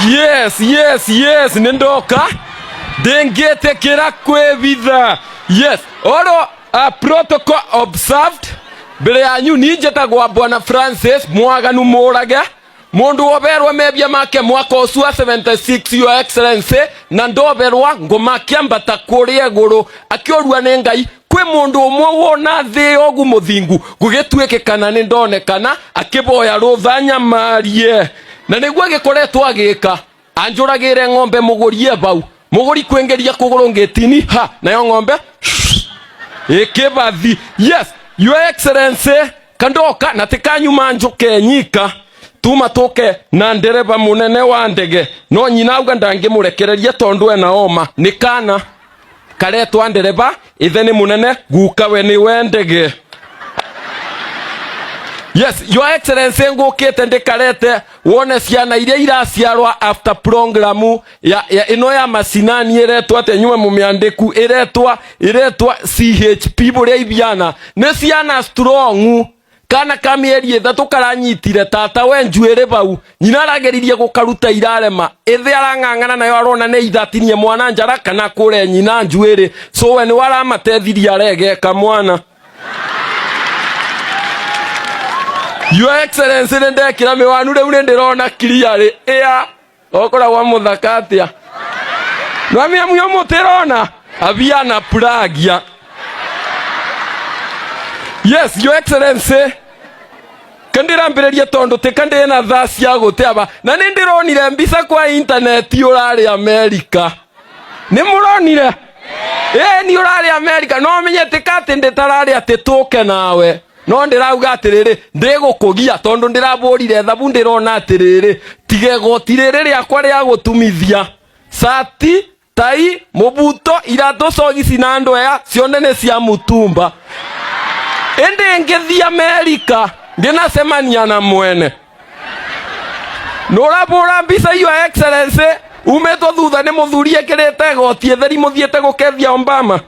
Yes, yes, yes, nĩ ndoka ndĩngĩtĩkĩra kwĩbitha. Yes, oro a protocol observed. Mbere yanyu ni njĩtagwa Bwana Francis Mwaganu Mũrage, mundu woberwa mebia make mwaka ũcio wa 76, Your Excellency, na ndoberwa ngũma akĩambata kũrĩa igũrũ akĩũrua nĩ Ngai kwĩ mundu ũmwe wona thĩ ogu mũthingu gũgĩtuĩkĩkana nĩ ndonekana akĩboya rũtha nyamarie, na nĩguo agĩkoretwo agĩka. Anjũragĩre ng'ombe mũgũrie bau mũgũri kwĩngĩria kũgũrũ ngĩtini ha nayo ng'ombe ĩkĩbathi. Yes, Your Excellency, kandoka na tikanyuma njuke nyika tuma tuke na ndereba munene wa ndege, no nyina auga ndangĩmũrekereria tondu ena oma nĩ kana karetwa ndereba, ithe nĩ munene, guka we nĩ we ndege. Yes, Your Excellency, ngũkĩte ndĩkarete wone ciana iria iraciarwa after program ya ĩno ya macinani ĩretwo atĩa, nyume mũmĩandĩku, ĩretwa CHP bũrĩa ibiana nĩ ciana strong. Kana ka mĩeri 3 karanyitire tata we njuĩrĩ bau, nyina arageririe gũkaruta irarema, ĩthĩ arang'ang'ana nayo arona nĩ ithatinie mwana njara kana kũre nyina njuĩrĩ, so we nĩ waramatethirie aregeka mwana. Your Excellency, nĩ ndekĩra mĩwanu rĩu nĩ ndĩrona clearly. Ĩa okoragwo mũthaka atĩa nwamĩamuyo mũtĩrona abiana pragia. Yes, Your Excellency, kandĩrambĩrĩria tondũ tĩ kandĩ na thaa cia gũte aba, na nĩ ndĩronire mbica kwa intaneti ũrarĩ Amerika. Nĩ mũronire? Ĩĩ, ni ũrarĩ Amerika. No menye tĩka atĩ ndĩtararĩ atĩ tũke nawe, no ndĩrauga atĩrĩrĩ, ndĩgũkũgia tondũ ndĩrabũrire thabu, ndĩrona atĩrĩrĩ, tiga igoti rĩrĩ rĩakwa rĩa gũtumithia cati, tai, mũbuto, iratũ, sogisi na ndwea cione nĩ cia mutumba, ĩndĩ ngĩthiĩ Amerika ndĩnacemania na mwene. Nũrabũra mbica, Your Excellency, umĩtwo thutha nĩ mũthuri ekĩrĩte goti ĩtheri mũthiĩte gũkethia Obama.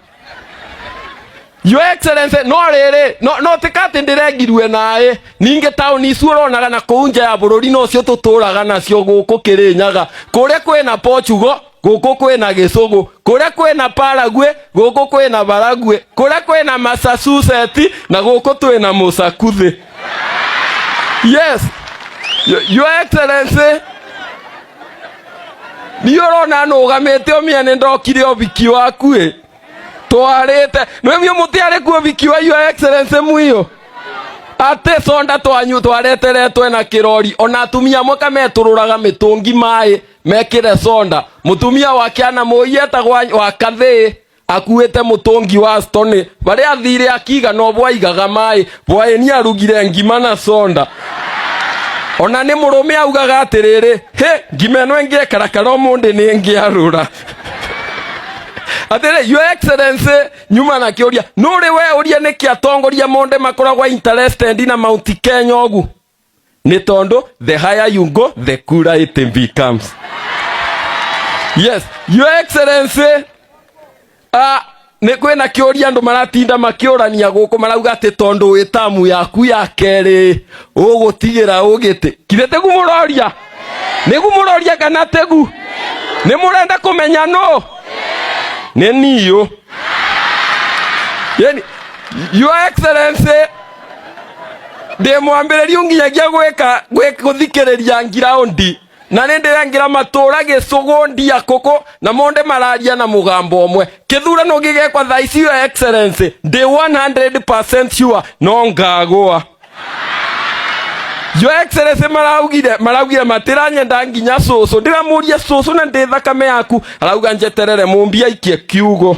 Your Excellency, no rĩrĩ no tika atĩ ndĩrengirwe naĩ ningĩ taũni icu ũronaga na kũu nja ya bũrũri nocio tũtũraga nacio gũkũ Kĩrĩnyaga. Kũrĩa kwĩna Portugal, gũkũ kwĩna Gĩcũgũ. Kũrĩa kwĩna Paraguay, gũkũ kwĩna Paraguay. Kũrĩa kwĩna Massachusetts, na gũkũ twĩna Mũcakuthĩ. Yes, Your Excellency, niĩ ũrona nũgamĩte ũmĩa nĩ ndokire ũbiki waku ĩ twarĩte nĩmio mũtiarĩ kuo ũbiki wa Your Excellency mwiyo atĩ sonda twanyu twareteretwe na kĩrori, ona atumia amwe kametũrũraga mĩtũngi maĩ mekĩre sonda. Mũtumia wa kĩana mũi etagwo wa kathĩ akuĩte mũtũngi wa stone, barĩa athire akiga no bwaigaga maĩ bwaĩni arugire ngima na sonda. Ona nĩ mũrũme augaga atĩrĩrĩ, hĩ ngima ĩno ĩngĩekarakara ũmũndĩ nĩ ĩngĩarũra atĩrĩ. Your Excellency, nyuma na kĩũria, nũrĩ we ũria nĩkĩ atongoria monde makoragwo interested na Mount Kenya ũgu? Nĩ tondũ the higher you go, the cooler it becomes. Yes, Your Excellency, nĩ kwĩna kĩũria andũ maratinda makĩũrania gũkũ, marauga atĩ tondũ wĩ tamu yaku ya kerĩ ũgũtigĩra ũgĩtĩ. Kithĩ tĩgu mũroria? Nĩgu mũroria kana tĩgu? Nĩ mũrenda kũmenya nũ nĩ niũ? Yani, Your Excellency, ndĩ mwambĩrĩrio nginyagia gwĩka gũthikĩrĩria ngiraundi, na nĩ ndĩrengĩra matũra Gĩcũgũ, ndia kũkũ na monde mararia na mũgambo ũmwe. Kĩthurano gĩgekwa thaa ici, Your Excellency, ndĩ 100% sure no ngagũa. Your Excellency, maraugire matiranyenda nginya cũcũ. Ndĩramũria, cũcũ na ndĩ thakame yaku, arauga njeterere mũmbi aikie kiugo.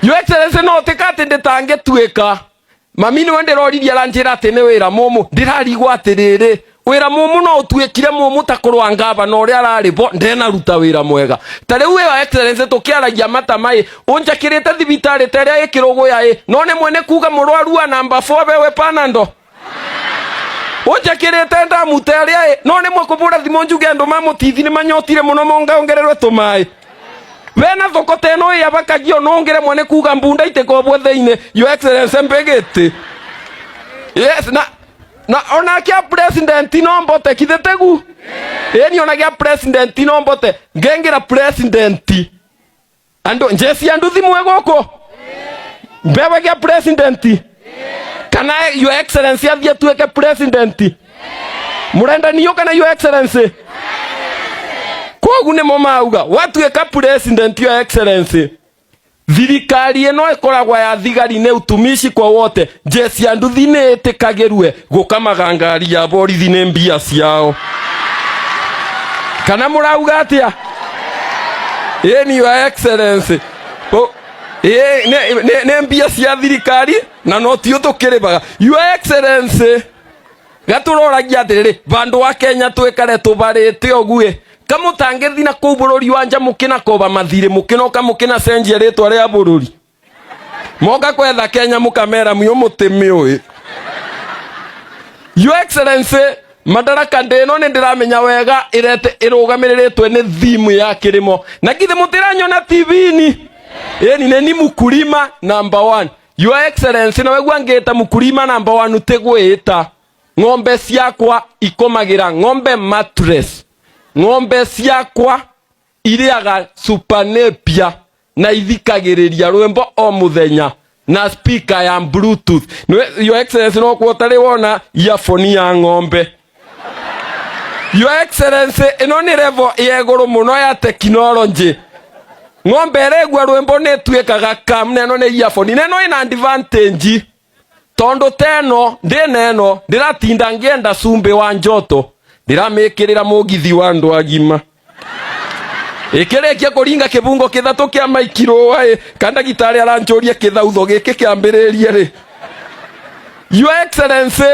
Your Excellency, no tika atĩ ndĩtangĩtuĩka mami nĩwe ndĩroririe, aranjĩra atĩ nĩ wĩra mũmũ. Ndĩrarigwo atĩrĩrĩ, wĩra mũmũ no ũtuĩkire mũmũ ta kũrũa ngavana ũrĩa ararĩ bo ndenaruta wĩra mwega ta rĩu? Your Excellency, tũkĩaragia mata maĩ ũnjakĩrĩte thibitarĩ ta ĩrĩa ĩkĩrũgũya ĩ, no nĩ mwene kuga mũrwaru wa namba 4 bewe panando. Ũnjakĩrĩte ndamu ta ĩrĩa ĩ, no nĩ mwe kũbũra thimũ njuge andũ ma mũtithi nĩ manyotire mũno mongaongererwe tũmaĩ. Wena thoko ta ĩno ĩ abakagio no ngere mwene kuga mbunda itikobwo thĩinĩ. Your Excellency, mbĩgĩtĩ. Yes, na onake a president no mbote kithĩ tegu Ĩni ona gĩa president no mbote ngengera president andu njeci andu thimwe gũkũ mbewe gĩa president kana Your Excellency athiĩ atuĩke president. Mũrenda niyo kana Your Excellency? Koguo nĩmo mauga watuĩka president, Your Excellency, thirikari ĩno ĩkoragwo ya thigari nĩ utumishi kwa wote. Jeshi ya nduthi nĩ ĩtĩkagĩrwe gũkamaga ngari ya borithi nĩ mbia ciao, kana mũrauga atĩa? Ĩni Your Excellency. Ĩ nĩ mbia cia thirikari na no tio tũkĩrĩbaga. Your Excellency, gatũroragia atĩrĩrĩ, vandu wa Kenya twĩkare tũbarĩte ũguĩ kamũtangĩthi na kũu bũrũri wa nja mũkĩna koba mathirĩ mũkĩnoka mũkĩna cenjia rĩtwa rĩa bũrũri moka kwetha Kenya mũkamera mũ mũtĩmĩũĩ. Your Excellency, Madaraka ndĩno nĩ ndĩramenya wega ĩrete ĩrũgamĩrĩrĩtwe nĩ theme ya kĩrĩmo na githĩ mũtĩranyona TV-inĩ? Ĩni nĩ ni mkulima number one, Your Excellency. Na wegua ngĩta mkulima number one tĩgwĩta ng'ombe ciakwa ikomagĩra ng'ombe mattress, ng'ombe ciakwa irĩaga Super Napier na ithikagĩrĩria rwĩmbo o mũthenya na speaker ya Bluetooth. Your Excellency, no kuo ũtarĩ wona earphone ya ng'ombe. Your Excellency, ĩno nĩ level ya igũrũ mũno ya technology. Ng'ombe ĩregua rwĩmbo nĩ ĩtuĩkaga calm, na ĩno nĩ earphone, na ĩno ĩna advantage tondu teno ndĩna ĩno ndĩratinda ngĩenda cumbĩ wa njoto, ndĩramĩkĩrĩra mũgithi wa andũ agima ĩkĩrĩkia kũringa kĩbungo kĩthatũ kĩa maikirũa ĩ ka ndagĩtarĩ aranjũria kĩthautho gĩkĩ kĩambĩrĩrie rĩ. Your Excellency,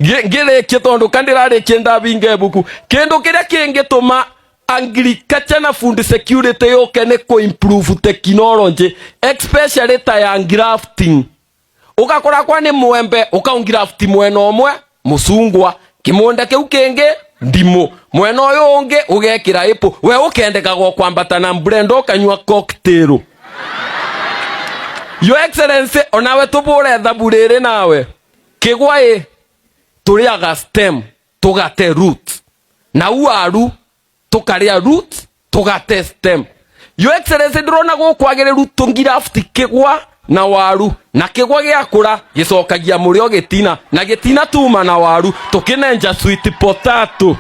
ngĩrĩkie tondu kandĩrarĩkie ndabinga ibuku, kĩndũ kĩrĩa kĩngĩtũma agriculture na food security yũke nĩ kũ-improve technology, especially ta ya grafting. Ũgakora kwa nĩ mwembe ũkaungraft mwena ũmwe mũcungwa, kĩmũnda kĩu kĩngĩ ndimũ, mwena ũyũ ũngĩ ũgekĩra apple, we ũkendekagwo kwambata na blender ũkanyua cocktail. Your Excellency, onawe tũbũre thabu rĩrĩ nawe kĩgwa ĩ tũrĩaga stem tũgate root, na waru tũkarĩa root tũgate stem. Your Excellency, ndĩrona gũkwagĩrĩru tũngraft kĩgwa na waru, na kĩgwa gĩakũra gĩcokagia mũrĩo gĩtina, na gĩtina tuma na waru tũkĩnenja sweet potato.